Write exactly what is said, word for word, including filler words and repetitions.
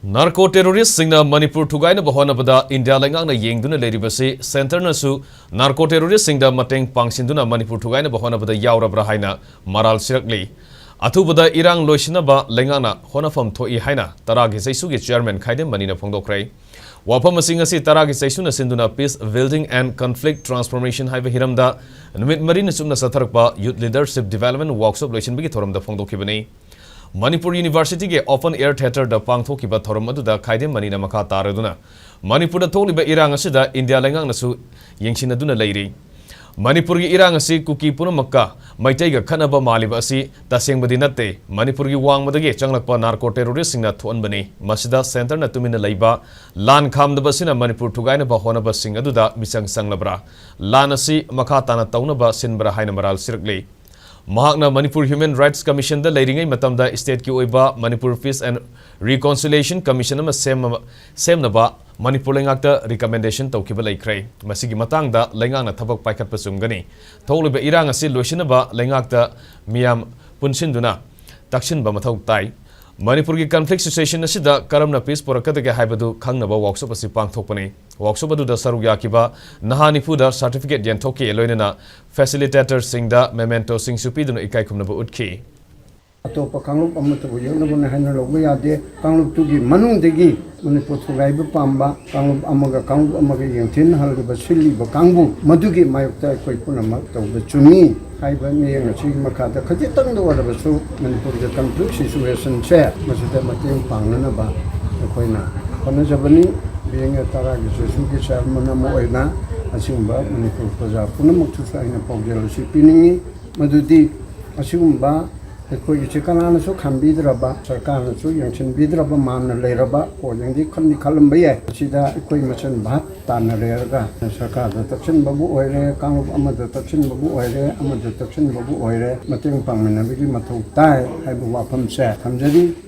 Narco ꯇꯦꯔꯣꯔꯤꯁꯁꯤꯡꯅ Manipur ꯊꯨꯒꯥꯏꯅꯕ ꯍꯣꯠꯅꯕꯗ India ꯂꯩꯉꯥꯛꯅ ꯌꯦꯡꯗꯨꯅ ꯂꯩꯔꯤꯕꯁꯤ ꯁꯦꯟꯇꯔꯅꯁꯨ ꯅꯥꯔꯀꯣ ꯇꯦꯔꯣꯔꯤꯁꯁꯤꯡꯗ ꯃꯇꯦꯡ ꯄꯥꯡꯁꯤꯟꯗꯨꯅ ꯃꯅꯤꯄꯨꯔ ꯊꯨꯒꯥꯏꯅꯕ ꯍꯣꯠꯅꯕꯗ ꯌꯥꯎꯔꯕ꯭ꯔꯥ ꯍꯥꯏꯅ ꯃꯔꯥꯜ ꯁꯤꯔꯛꯂꯤ꯫ ꯑꯊꯨꯕꯗ ꯏꯔꯥꯡ ꯂꯣꯏꯁꯤꯟꯅꯕ ꯂꯩꯉꯥꯛꯅ ꯍꯣꯠꯅꯐꯝ ꯊꯣꯛꯏ ꯍꯥꯏꯅ ꯇꯔꯥꯒꯤ ꯆꯩꯁꯨꯒꯤ ꯆꯤꯌꯔꯃꯦꯟ ꯈꯥꯏꯗꯦꯝ ꯃꯅꯤꯅ ꯐꯣꯡꯗꯣꯛꯈ꯭ꯔꯦ꯫ ꯋꯥꯐꯝ ꯑꯁꯤ ꯉꯁꯤ ꯇꯔꯥꯒꯤ ꯆꯩꯁꯨꯅ ꯁꯤꯟꯗꯨꯅ Peace Building and Conflict Transformation ꯍꯥꯏꯕ ꯍꯤꯔꯝꯗ ꯅꯨꯃꯤꯠ ꯃꯔꯤꯅꯤ ꯆꯨꯞꯅ ꯆꯠꯊꯔꯛꯄ Youth Leadership Development Workshop ꯂꯣꯏꯁꯤꯟꯕꯒꯤ ꯊꯧꯔꯝꯗ ꯐꯣꯡꯗꯣꯛꯈꯤꯕꯅꯤ꯫ ꯃꯅꯤꯄꯨꯔ ꯌꯨꯅꯤꯚꯔꯁꯤꯇꯤꯒꯤ Open Air Theatreꯗ ꯄꯥꯡꯊꯣꯛꯈꯤꯕ ꯊꯧꯔꯝ ꯑꯗꯨꯗ ꯈꯥꯏꯗꯦꯝ ꯃꯅꯤꯅ ꯃꯈꯥ ꯇꯥꯔꯗꯨꯅ ꯃꯅꯤꯄꯨꯔꯗ ꯊꯣꯛꯂꯤꯕ ꯏꯔꯥꯡ ꯑꯁꯤꯗ ꯏꯟꯗꯤꯌꯥ ꯂꯩꯉꯥꯛꯅꯁꯨ ꯌꯦꯡꯁꯤꯟꯅꯗꯨꯅ ꯂꯩꯔꯤ꯫ ꯃꯅꯤꯄꯨꯔꯒꯤ ꯏꯔꯥꯡ ꯑꯁꯤ ꯀꯨꯀꯤ ꯄꯨꯝꯅꯃꯛꯀ ꯃꯩꯇꯩꯒ ꯈꯠꯅꯕ ꯃꯥꯜꯂꯤꯕ ꯑꯁꯤ ꯇꯁꯦꯡꯕꯗꯤ ꯅꯠꯇꯦ꯫ ꯃꯅꯤꯄꯨꯔꯒꯤ ꯋꯥꯡꯃꯗꯒꯤ ꯆꯪꯂꯛꯄ ꯅꯥꯔꯀꯣ ꯇꯦꯔꯣꯔꯤꯁꯁꯤꯡꯅ ꯊꯣꯛꯍꯟꯕꯅꯤ꯫ ꯃꯁꯤꯗ ꯁꯦꯟꯇꯔꯅ ꯇꯨꯃꯤꯟꯅ ꯂꯩꯕ, ꯂꯥꯟ ꯈꯥꯝꯗꯕ ꯑꯁꯤꯅ ꯃꯅꯤꯄꯨꯔ ꯊꯨꯒꯥꯏꯅꯕ ꯍꯣꯠꯅꯕꯁꯤꯡ ꯑꯗꯨꯗ ꯃꯤꯆꯪ ꯆꯪꯂꯕ꯭ꯔꯥ? ꯂꯥꯟ ꯑꯁꯤ ꯃꯈꯥ ꯇꯥꯅ ꯇꯧꯅꯕ ꯁꯤꯟꯕ꯭ꯔꯥ ꯍꯥꯏꯅ ꯃꯔꯥꯜ ꯁꯤꯔꯛꯂꯤ꯫ ꯃꯍꯥꯛꯅ ꯃꯅꯤꯄꯨꯔ Human Rights Commissionꯗ ꯂꯩꯔꯤꯉꯩ ꯃꯇꯝꯗ stateꯀꯤ ꯑꯣꯏꯕ Manipur Peace and Reconciliation Commission ꯑꯃ ꯁꯦꯝꯃ-, ꯁꯦꯝꯅꯕ ꯃꯅꯤꯄꯨꯔ ꯂꯩꯉꯥꯛꯇ recommendation ꯇꯧꯈꯤꯕ ꯂꯩꯈ꯭ꯔꯦ꯫ ꯃꯁꯤꯒꯤ ꯃꯇꯥꯡꯗ ꯂꯩꯉꯥꯛꯅ ꯊꯕꯛ ꯄꯥꯏꯈꯠꯄ ꯆꯨꯝꯒꯅꯤ꯫ ꯊꯣꯛꯂꯤꯕ ꯏꯔꯥꯡ ꯑꯁꯤ ꯂꯣꯏꯁꯤꯟꯅꯕ ꯂꯩꯉꯥꯛꯇ ꯃꯤꯌꯥꯝ ꯄꯨꯟꯁꯤꯟꯗꯨꯅ ꯇꯛꯁꯤꯟꯕ ꯃꯊꯧ ꯇꯥꯏ꯫ ꯃꯅꯤꯄꯨꯔꯒꯤ conflict situation ꯑꯁꯤꯗ ꯀꯔꯝꯅ peace ꯄꯨꯔꯛꯀꯗꯒꯦ ꯍꯥꯏꯕꯗꯨ ꯈꯪꯅꯕ workshop ꯑꯁꯤ ꯄꯥꯡꯊꯣꯛꯄꯅꯤ꯫ Workshop ꯑꯗꯨꯗ ꯁꯔꯨꯛ ꯌꯥꯈꯤꯕ ꯅꯍꯥ ꯅꯤꯐꯨꯗ certificate ꯌꯦꯟꯊꯣꯛꯈꯤ, ꯂꯣꯏꯅꯅ facilitatorꯁꯤꯡꯗ mementoꯁꯤꯡꯁꯨ ꯄꯤꯗꯨꯅ ꯏꯀꯥꯏ ꯈꯨꯝꯅꯕ ꯎꯠꯈꯤ꯫ ꯑꯇꯣꯞꯄ ꯀꯥꯡꯂꯨꯞ ꯑꯃꯠꯇꯕꯨ ꯌꯦꯛꯅꯕꯅꯦ ꯍꯥꯏꯅ ꯂꯧꯕ ꯌꯥꯗꯦ꯫ ꯀꯥꯡꯂꯨꯞꯇꯨꯒꯤ ꯃꯅꯨꯡꯗꯒꯤ ꯃꯅꯤꯄꯨꯔ ꯊꯨꯒꯥꯏꯕ ꯄꯥꯝꯕ ꯀꯥꯡꯂꯨꯞ ꯑꯃꯒ ꯀꯥꯡꯂꯨꯞ ꯑꯃꯒ ꯌꯦꯡꯊꯤꯅꯍꯜꯂꯤꯕ ꯁꯤꯜꯂꯤꯕ ꯀꯥꯡꯕꯨ, ꯃꯗꯨꯒꯤ ꯃꯥꯌꯣꯛꯇ ꯑꯩꯈꯣꯏ ꯄꯨꯝꯅꯃꯛ ꯇꯧꯕ ꯆꯨꯝꯃꯤ꯫ ꯍꯥꯏꯔꯤꯕ ꯃꯤꯠꯌꯦꯡ ꯑꯁꯤꯒꯤ ꯃꯈꯥꯗ ꯈꯖꯤꯛꯇꯪꯗ ꯑꯣꯏꯔꯕꯁꯨ ꯃꯅꯤꯄꯨꯔꯒꯤ conflict situationꯁꯦ ꯃꯁꯤꯗ ꯃꯇꯦꯡ ꯄꯥꯡꯅꯅꯕ ꯑꯩꯈꯣꯏꯅ ꯍꯣꯠꯅꯖꯕꯅꯤ꯫ ꯕꯤ ꯑꯦꯟ ꯑꯦ ꯇꯔꯥꯒꯤ ꯆꯩꯁꯨꯒꯤ chairman ꯑꯃ ꯑꯣꯏꯅ ꯑꯁꯤꯒꯨꯝꯕ ꯃꯅꯤꯄꯨꯔ ꯄ꯭ꯔꯖꯥ ꯄꯨꯝꯅꯃꯛꯇꯁꯨ ꯑꯩꯅ ꯄꯥꯎꯖꯦꯜ ꯑꯁꯤ ꯄꯤꯅꯤꯡꯏ꯫ ꯃꯗꯨꯗꯤ ꯑꯁꯤꯒꯨꯝꯕ ꯑꯩꯈꯣꯏꯒꯤꯁꯤ ꯀꯅꯥꯅꯁꯨ ꯈꯟꯕꯤꯗ꯭ꯔꯕ, ꯁꯔꯀꯥꯔꯅꯁꯨ ꯌꯦꯡꯁꯤꯟꯕꯤꯗ꯭ꯔꯕ ꯃꯥꯟꯅ ꯂꯩꯔꯕ ꯄꯣꯠ ꯑꯃꯗꯤ ꯈꯟꯗꯤ ꯈꯜꯂꯝꯕ ꯌꯥꯏ꯫ ꯃꯁꯤꯗ ꯑꯩꯈꯣꯏ ꯃꯁꯦꯟ ꯚꯥꯞ ꯇꯥꯅꯔꯦꯔꯒ ꯁꯔꯀꯥꯔꯗ ꯇꯛꯁꯤꯟꯕꯕꯨ ꯑꯣꯏꯔꯦ, ꯀꯥꯡꯂꯨꯞ ꯑꯃꯗ ꯇꯛꯁꯤꯟꯕꯕꯨ ꯑꯣꯏꯔꯦ, ꯑꯃꯗ ꯇꯛꯁꯤꯟꯕꯕꯨ ꯑꯣꯏꯔꯦ, ꯃꯇꯦꯡ ꯄꯥꯡꯃꯤꯟꯅꯕꯒꯤ ꯃꯊꯧ ꯇꯥꯏ ꯍꯥꯏꯕ ꯋꯥꯐꯝꯁꯦ ꯊꯝꯖꯔꯤ꯫